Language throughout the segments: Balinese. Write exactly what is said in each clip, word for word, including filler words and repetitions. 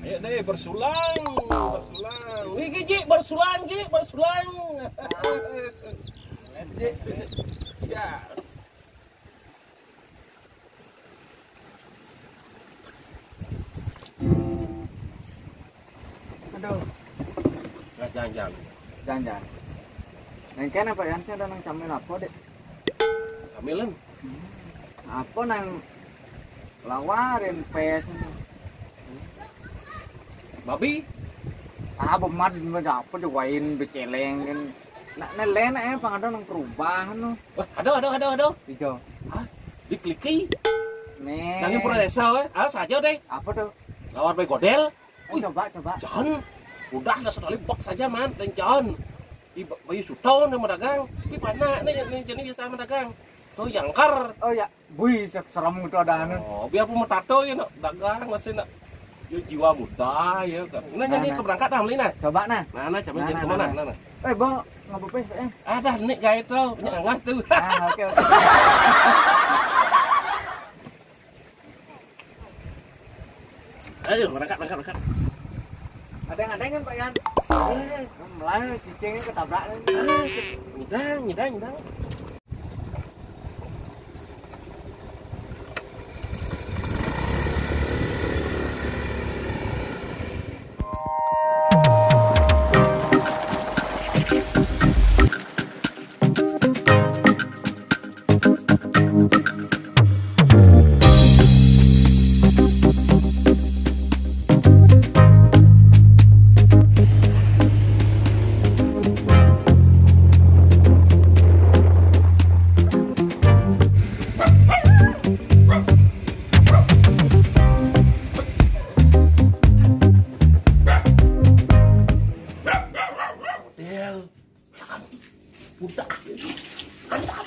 Ayo deh, bersulang, bersulang. Wih, Ji, bersulang, Ji, bersulang. Ji, siap. Aduh. Nah, jangan, jangan. Jangan, jangan. Yang kena Pak Yansi ada nang camil apa, Dek? Camilan. Apa nang lawarin pes? Babi. Ah, bemat, apa, cobain beceleng kan. Nak nelen eh, pang ada nang perubahan no. Wah, ada, ada, ada, ada. Ijo. Hah? Dikliki. Nih. Nangin pura desa, weh. Ah, saja deh. Apa tuh? Lawar bayi godel. Eh, wih, coba, coba. Jangan. Udah, dah sekali bak saja, man. Dan jangan. Di ba-, bayi sutau nama dagang. Tapi mana nih, nih, jadi biasa sama dagang. Tuh, jangkar. Oh ya. Wih, se-, serem gitu ada anu. Oh, biar pun tato ya, nak. Dagang masih nak. Ya, jiwa muda, ya kan. Nah, nah, jadi nah. Keberangkat dah, beli nah. Coba nah. Nah, nah, coba nah, jadi nah, kemana? Nah, nah. Nah, nah. Eh, Bang, ngapa pes, eh? Ada nih, gaya tuh. Ini angah tuh. Ah, oke, oke. Ayo, berangkat, berangkat, berangkat. Ada yang, ada yang, Pak Yan? Eh. Mulai cicingnya ketabrak. Eh, ngidang, ngidang, ngidang. Model. Udah. Mantap.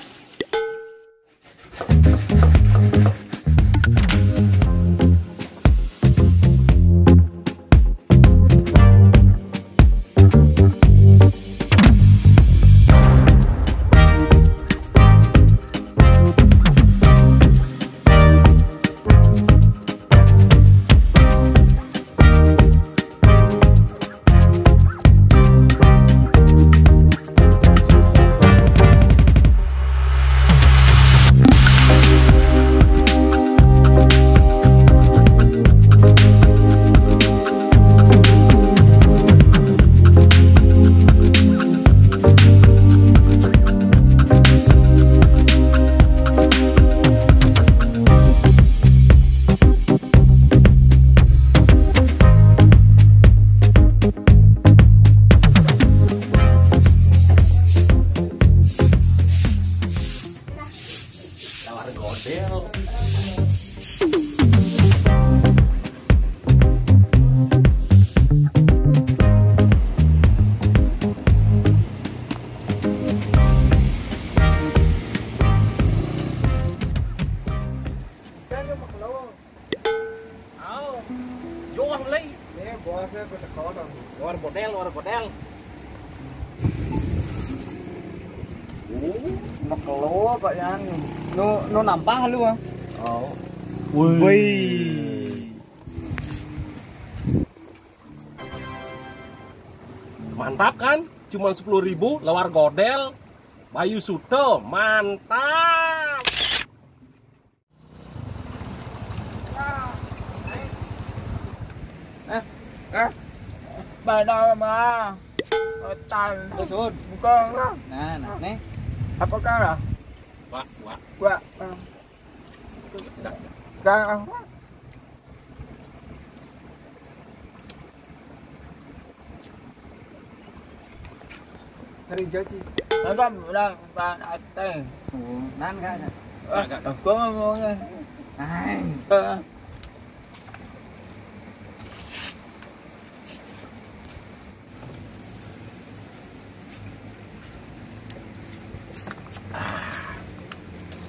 Lawar godel. Au. Joh lei. Nih, bosnya gue tekor. Luar godel, luar godel. Makelo, Pak Yan. Nu, nu nampah lu, ah. Oh. Wih. Wih. Mantap kan? Cuman sepuluh ribu, lawar godel. Bayu Suto, mantap. Eh, eh, mana mah? Otan. Terus, Ud. Bukan lah. Nah, nah, nih. Apa kah? Wak, wak. Wak. Kang. Hari jaji. Apa bilang Pak Ateng? Oh, nan enggak ada. Ah, enggak, enggak. Gua ngomongnya. Aing. Ah.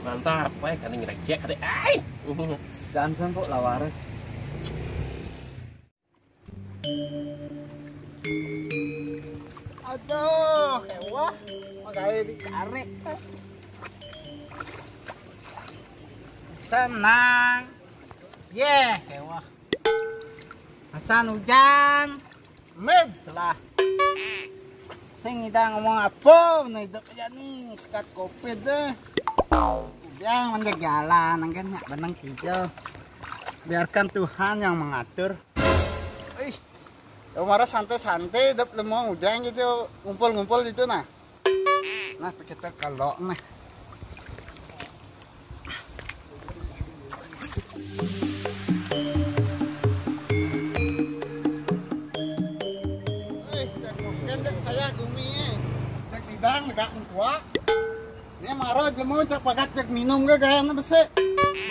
Mantap, weh, kan ngerecek, ada, ai. Jangan kok lawar. Aduh, hewah, makanya ditarik. Senang. Yeh, kewah. Asan hujan. Mid lah. Sing ida ngomong apa? Nah, hidup aja nih, sekat covid deh. Yang menjagalan, kan nyak benang kijel. Biarkan Tuhan yang mengatur. Ih, ya marah santai-santai, hidup lemong hujan gitu, ngumpul-ngumpul gitu nah. Nah, kita kalau nah. Eh, cek mungkin cek saya gumi, eh. Cek bidang negak tua. Ini marah jemu cek pakat cek minum ke gaya na besi.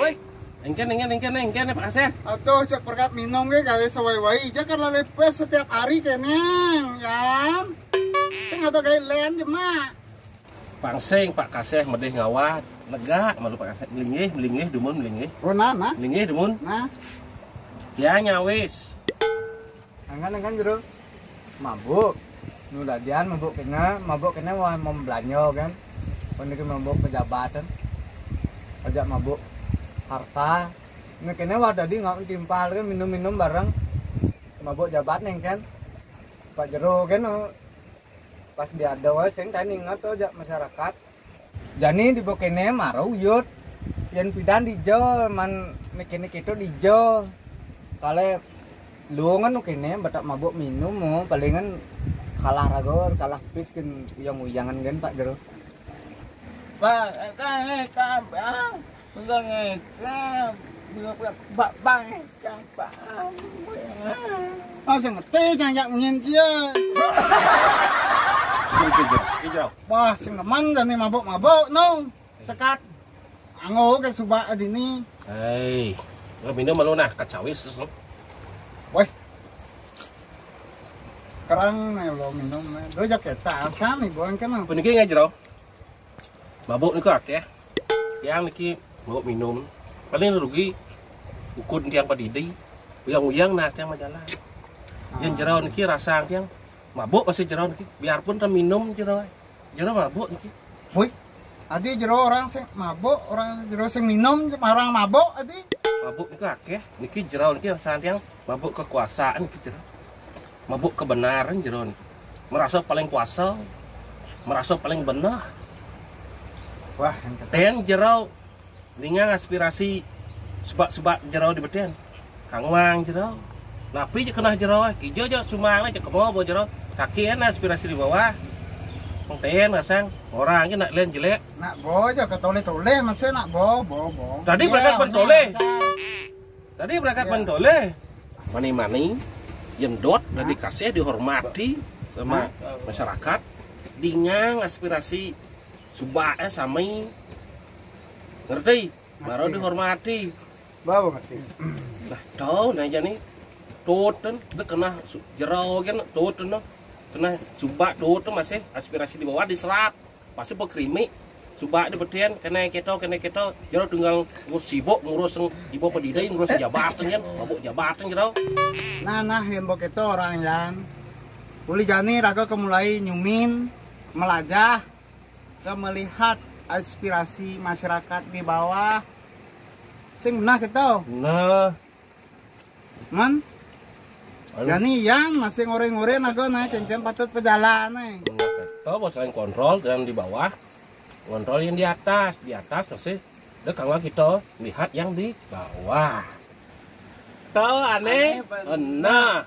Boy. Engken, engken, engken, engken, Pak Kasih. Atuh cek pakat minum ke gaya sewai-wai. Cek kalau lepes setiap hari keneng, kan. Sing atau gaya len jema. Pangsing Pak Kasih medih ngawat, negak malu Pak Kasih. Melinggih, melinggih, dumun melinggih. Oh, nah, nah. Melinggih, dumun. Nah. Ya nyawis. Angkan, angkan jero. Mabuk. Nu dadian mabuk kena, mabuk kena wah mau belanja kan. Kan iki mabuk pejabat kan. Ajak mabuk harta. Ini kena wah tadi nggak timpal kan minum-minum bareng. Mabuk jabat neng kan. Pak jero kan, oh. Pas diada wae sing tani ingat to jak masyarakat. Jani di bokene mara uyut. Yen pidan dijo man mekene keto dijo. Kale luongan kene batak mabuk minum, oh, palingan kalah raga, kalah pis kan uyang-uyangan kan Pak Jero. Bang, kan, kan, bang. Bang, kan, bang, bang, bang. Ah, sing ngerti jangan jak munyin kia. Sing kijau, kijau. Wah, sing neman dah ni mabuk-mabuk no. Sekat. Anggo ke subak adi ni. Hei, lo minum malu nah kacawis. Weh. Kerang ni lo minum ni. Lo jak kita asal ni buang kena. Puniki ngai jero. Mabuk niki akeh. Tiang niki mabuk minum. Paling rugi ukun tiang padidi. Uyang-uyang nah tiang majalan. Yang jero niki rasang tiang mabuk masih jero niki. Biarpun tiang minum jero. Jero mabuk niki. Woi, adi jero orang sing mabuk, orang jero sing minum, orang mabuk adi. Mabuk niki akeh. Niki jero niki rasang tiang mabuk kekuasaan niki jero. Mabuk kebenaran jero niki. Merasa paling kuasa, merasa paling benar. Wah, yang kata ten jero ningang aspirasi sebab-sebab jero di beten. Kangwang jero. Napi je kenah jero, kijo je sumang je kemo bo jero. Kaki en aspirasi di bawah. Ten asang orang je nak len jelek. Nak bo je ke toleh-toleh masih nak bo, bo, bo. Tadi berangkat pentoleh. Tadi berangkat mentoleh. Mani-mani, yendot dan dikasih, dihormati sama masyarakat. Dingang aspirasi subak eh sami. Ngerti? Baru dihormati. Baru ngerti. Nah, tahu nah jadi tuten, dia kena su- jerau kan tuten no. Kena subak tuten masih aspirasi di bawah diserap. Pasti berkerimik. Subak di beten, kena keto, kena keto. Jero tunggal ngurus sibuk, ngurus yang ibu pedidai, ngurus jabatan kan, mabuk jabatan jero. Nah, nah, yang begitu orang yang boleh jani raga ke mulai nyumin, melajah, ke melihat aspirasi masyarakat di bawah. Sing benar kita. Nah, Man? Aduh. Jani yan masih ngore-ngore nago naik kenceng patut pejalan eh. Tahu bos lain kontrol yang di bawah, kontrol yang di atas, di atas masih dek kalau kita lihat yang di bawah. Tahu aneh? Aneh, Bang. Nah,